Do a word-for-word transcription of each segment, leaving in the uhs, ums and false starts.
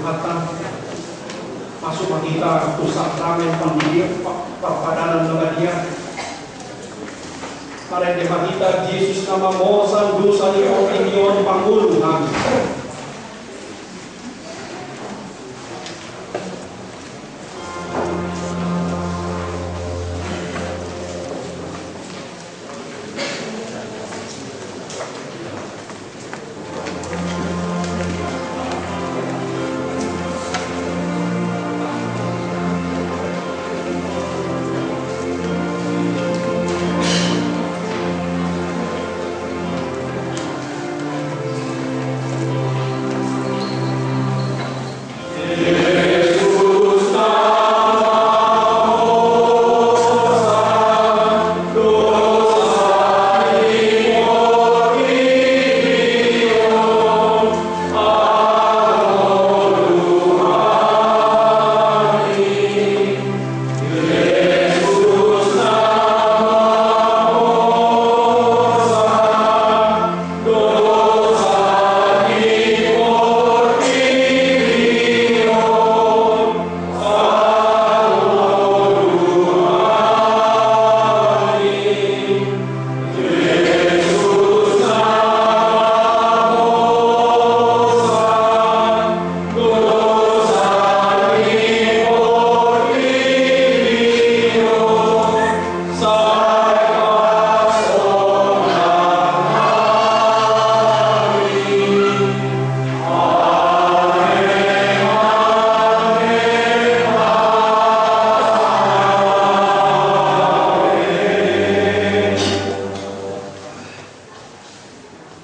Hata, masuk ma hita tu sakramen pandidion pa-, parpadanan na badia. Marende ma hita Jesus na mamorsan dosa ni otik ni on, pangolu nami.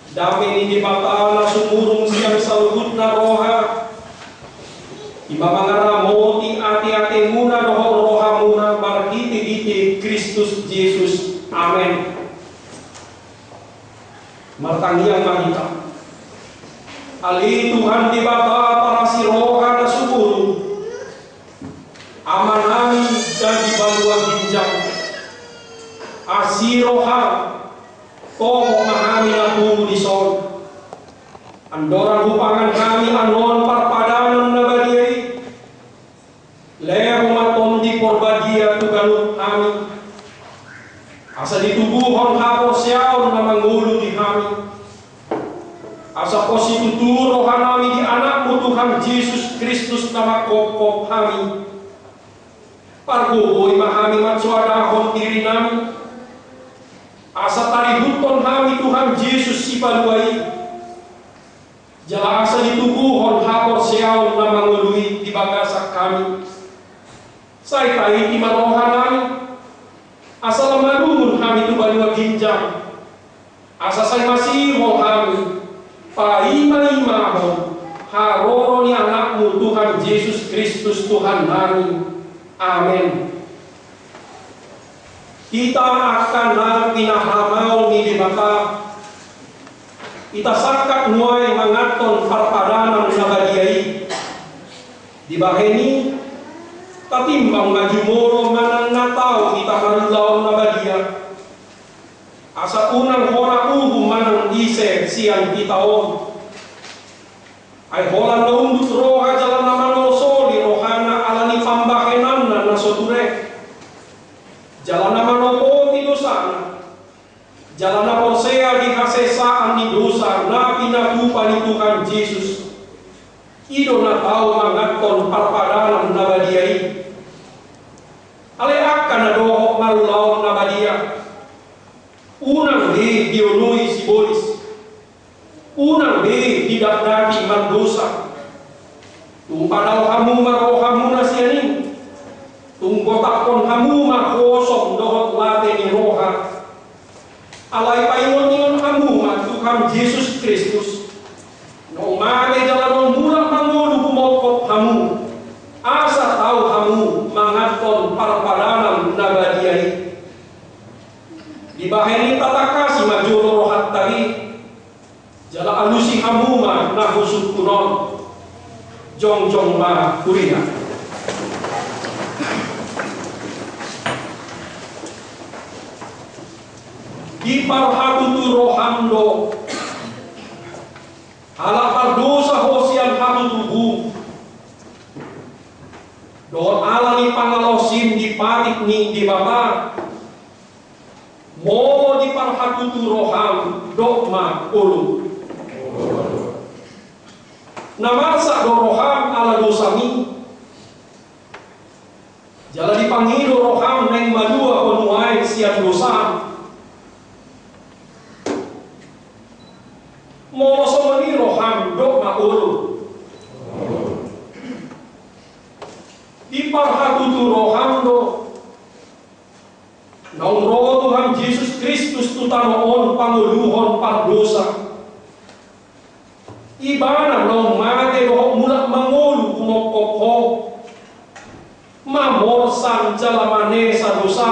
Dame ni Debata na sumurung sian saluhutna roha, i ma mangaramoti ateatemuna dohot rohamuna marhitehite Kristus Jesus. Amen. Martangiang ma hita. Ale Tuhan Debata parasi roha na sumurung, Amanami na di banua ginjang, asi roham, toho ma hami na pungu dison. Andorang hupangan hami annon parpadanan na badia i, lehon ma Tondi Porbadia tu ganup hami, asa ditubuhon haporseaon na mangolu di hami. Asa pos situtu rohanami di Anakmu Tuhan Jesus Kristus na manghophop hami. Pargogoi ma hami mansoadahon dirinami, asa taributhon hami Tuhan Jesus Sipalua i, jala asa ditubuhon haporseaon na mangolu i di bagasan hami. Sai taiti ma rohanami, asa lam malungun hami tu banua ginjang, asa sai masihol hami paimaimahon haroro ni Anakmu Tuhan Jesus Kristus Tuhannami. Amen. Hita angka na pinarmaol ni Debata, hita sangkap nuaeng manganhon parpadanan na badia i. Dibahen i, tatimbang ma jumolo manang na tau hita marulaon na badia. Asa unang hona uhum manang ise sian hita on. Ai holan na unduk roha jala na manolusoli rohana ala ni pambahenanna na so ture. Jala na manopoti dosana. Jala na porsea di hasesaan ni dosa na pinatupa ni Tuhan Jesus. I do na tau manganhon parpadanan na badia i. Ale angka na dohot marulaon na badia, unang be dioloi sibolis. Unang be didakdaki mandosa. Tung padao hamu ma rohamuna sian i. Tung gotaphon hamu ma hosom dohot late ni roha. Alai paingotingot hamu ma Tuhan Jesus Kristus, naung mate jala naung mulak mangolu humophop hamu, asa tau hamu manganhon parpadanan na badia i. Dibahen i tatangkasi ma jolo rohanta be, jala alusi hamu ma na husungkun on. Jongjong ma huria. Diparhatutu roham do, halak mardosa ho sian hatutubu. Dohot ala ni pangalaosim di patik ni Debata, molo diparhatutu roham, dok ma olo. Na marsak do roham ala dosam i. Jala dipangido roham naeng malua ho nuaeng sian dosam. Molo songon i roham, dok ma olo. Diparhatutu roham do naung ro Tuhan Jesus Kristus tu tano on pangoluhon pardosa. Ibana naung mate dohot mulak mangolu humophop ho, mamorsan jala manesa dosa.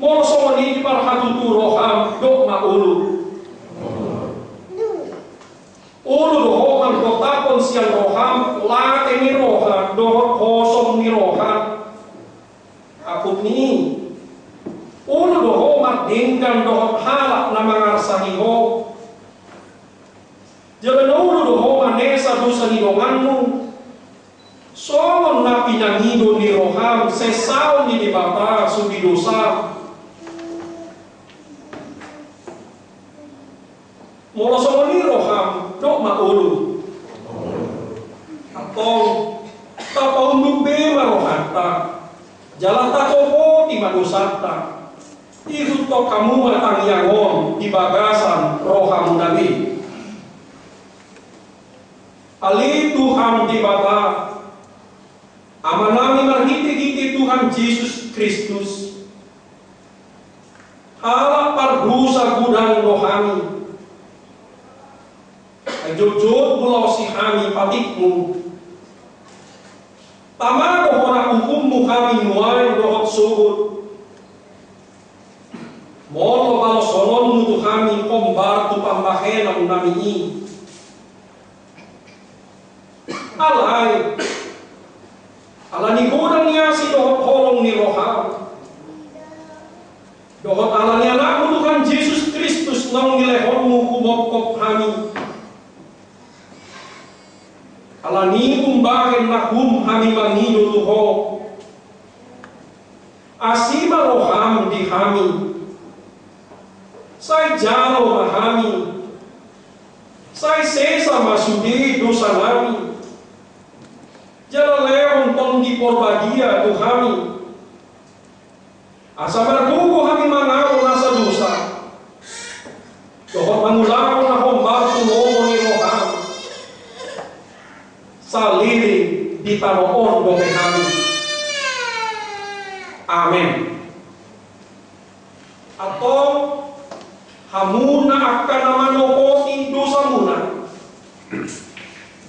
Molo songon i diparhatutu roham, dok ma olo. Olo do ho manggotaphon sian roham late ni roha dohot hosom ni roha. Apud ni i, olo do ho mardenggan dohot halak na mangarsahi ho. Jala na olo do ho manesa dosa ni donganmu, songon na pinangido ni roham sesaon ni Debata sude dosa. Molo songon i roham, dok ma olo. Antong, tapaunduk be ma rohanta, jala tatopoti ma dosanta. Ihuthon hamu ma tangiang on di bagasan rohamuna be. Ale Tuhan Debata, Amanami marhitehite Tuhan Jesus Kristus, halak pardosa godang do hami. Ai jotjot bulaosi hami patikmu. Tama do hona uhummu hami nuaeng dohot sogot. Molo balosononmu tu hami hombar tu pambahenannami i. Alai, ala ni godang ni asi dohot holong ni roham, dohot ala ni Anakmu Tuhan Jesus Kristus naung nilehonmu humophop hami. Ala ni umbahen na hum hami mangido tu ho. Asi ma roham di hami. Sai jalo ma hami. Sai sesa ma sude dosanami. Jala lehon Tondi Porbadia tu hami. Asa margogo hami mangalo nasa dosa. Dohot mangulahon na hombar tu lomo ni roham. Saleleng di tano on dope hami. Amen. Antong hamu na angka na manopoti dosamuna,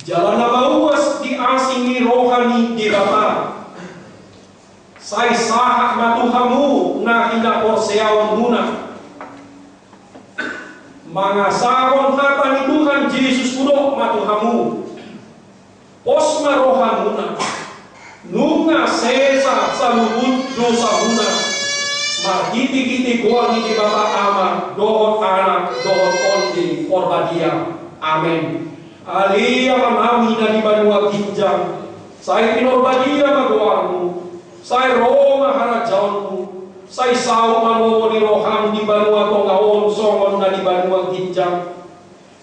jala na mauas di asi ni roha ni Debata. Sai sahat ma tu hamu na hinaporseaonmuna. Mangasahon hata ni Tuhan Jesus hudok ma tu hamu. Pos ma rohamuna. Nunga sesa saluhut dosamuna. Marhitehite goar ni Debata Ama, dohot Anak, dohot Tondi Porbadia. Amen. Ale Amanami na di banua ginjang, sai pinorbadia ma goarmu, sai ro ma harajaonmu, sai saut ma lomo ni roham di banua tonga on songon na di banua ginjang.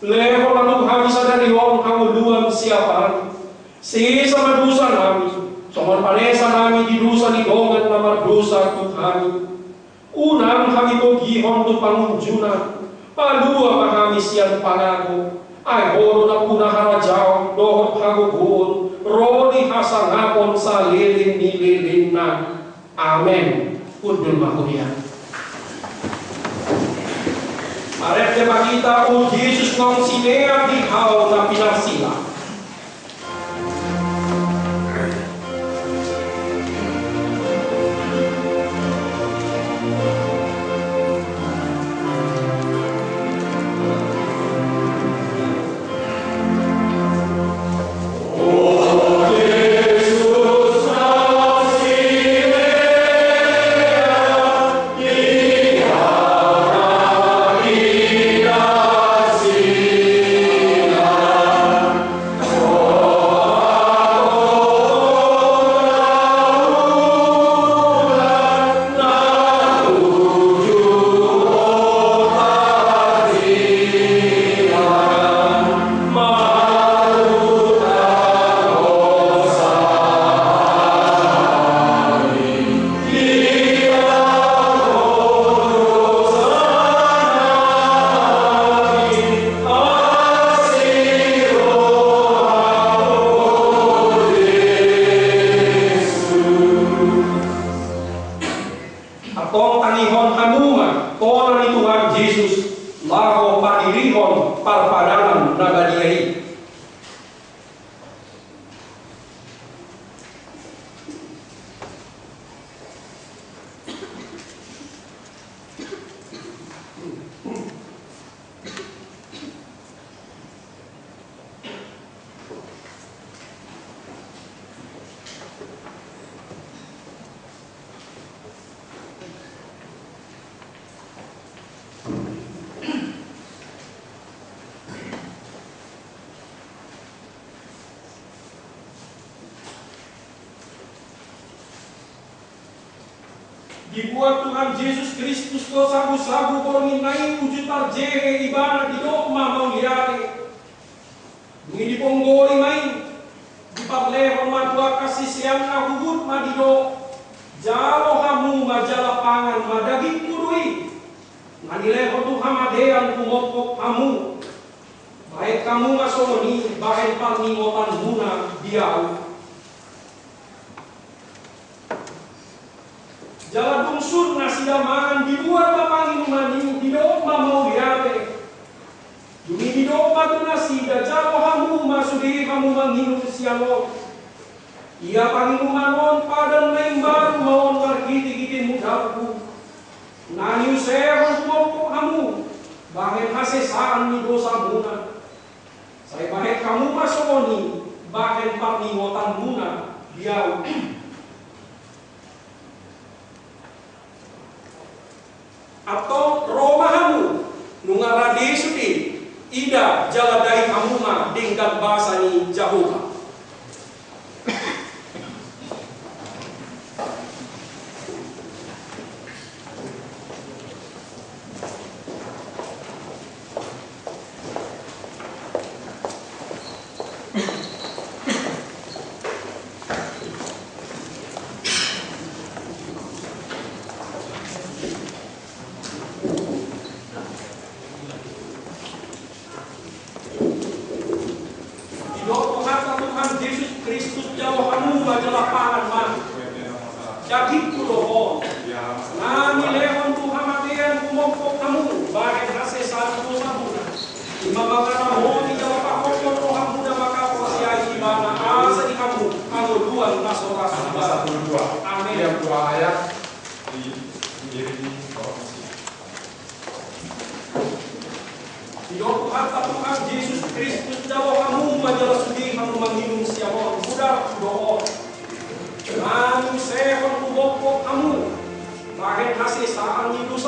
Lehon ma tu hami sadari on hangoluan siapari. Sesa ma dosanami, songon panesanami di dosa ni dongan na mardosa tu hami. Unang hami togihon tu pangunjunan, palua ma hami sian pangago. Ai Ho do nampuna harajaon dohot hagogoon ro di hasangapon saleleng ni lelengna. Amen. Hundul ma huria. Marende ma hita, o Jesus naung sinean di hau na pinarsila. Dihon parpadanan na badia i. Dibuat Tuhan Jesus Kristus do sagusagu borngin na i, uju tarjehe ibana didok ma mauliate. Dung i diponggori ma i, diparlehon ma tu angka siseanna, huhut ma didok: Jalo hamu ma jala pangan ma, dagingku do i, na nilehon tu hamatean humophop hamu. Bahen hamu ma songon i bahen parningotanmuna di ahu. Jala dung sun nasida mangan, dibuat ma panginuman i, didok ma mauliate. Dung i didok ma tu nasida: Jalo hamu ma sude hamu manginum sian on. Ia panginuman on padan na imbaru ma on marhitehite mudar, na niusehon humophop hamu bahen hasesaan ni dosamuna. Sai bahen hamu ma songon i bahen parningotanmuna di ahu. Antong ro ma hamu, nunga rade sude, ida jala dai hamu ma denggan basa ni Jahowa. Didok Tuhanta Tuhan Jesus Kristus: Jalo hamu ma jala pangan ma, dagingku do on, na nilehon tu hamatean humophop hamu bahen hasesaan dosamuna. I ma mangaramoti jala pahothon rohamuna mangkaporseai ibana, asa di hamu hangoluan na so ra suda. Amen. Yang dua ayat di, di, di, di, Didok Tuhanta Tuhan Jesus Kristus: Jalo hamu ma jala sude hamu manginum sian on, mudarku do on, na niusehon humophop hamu bahen hasesaan ni dosa.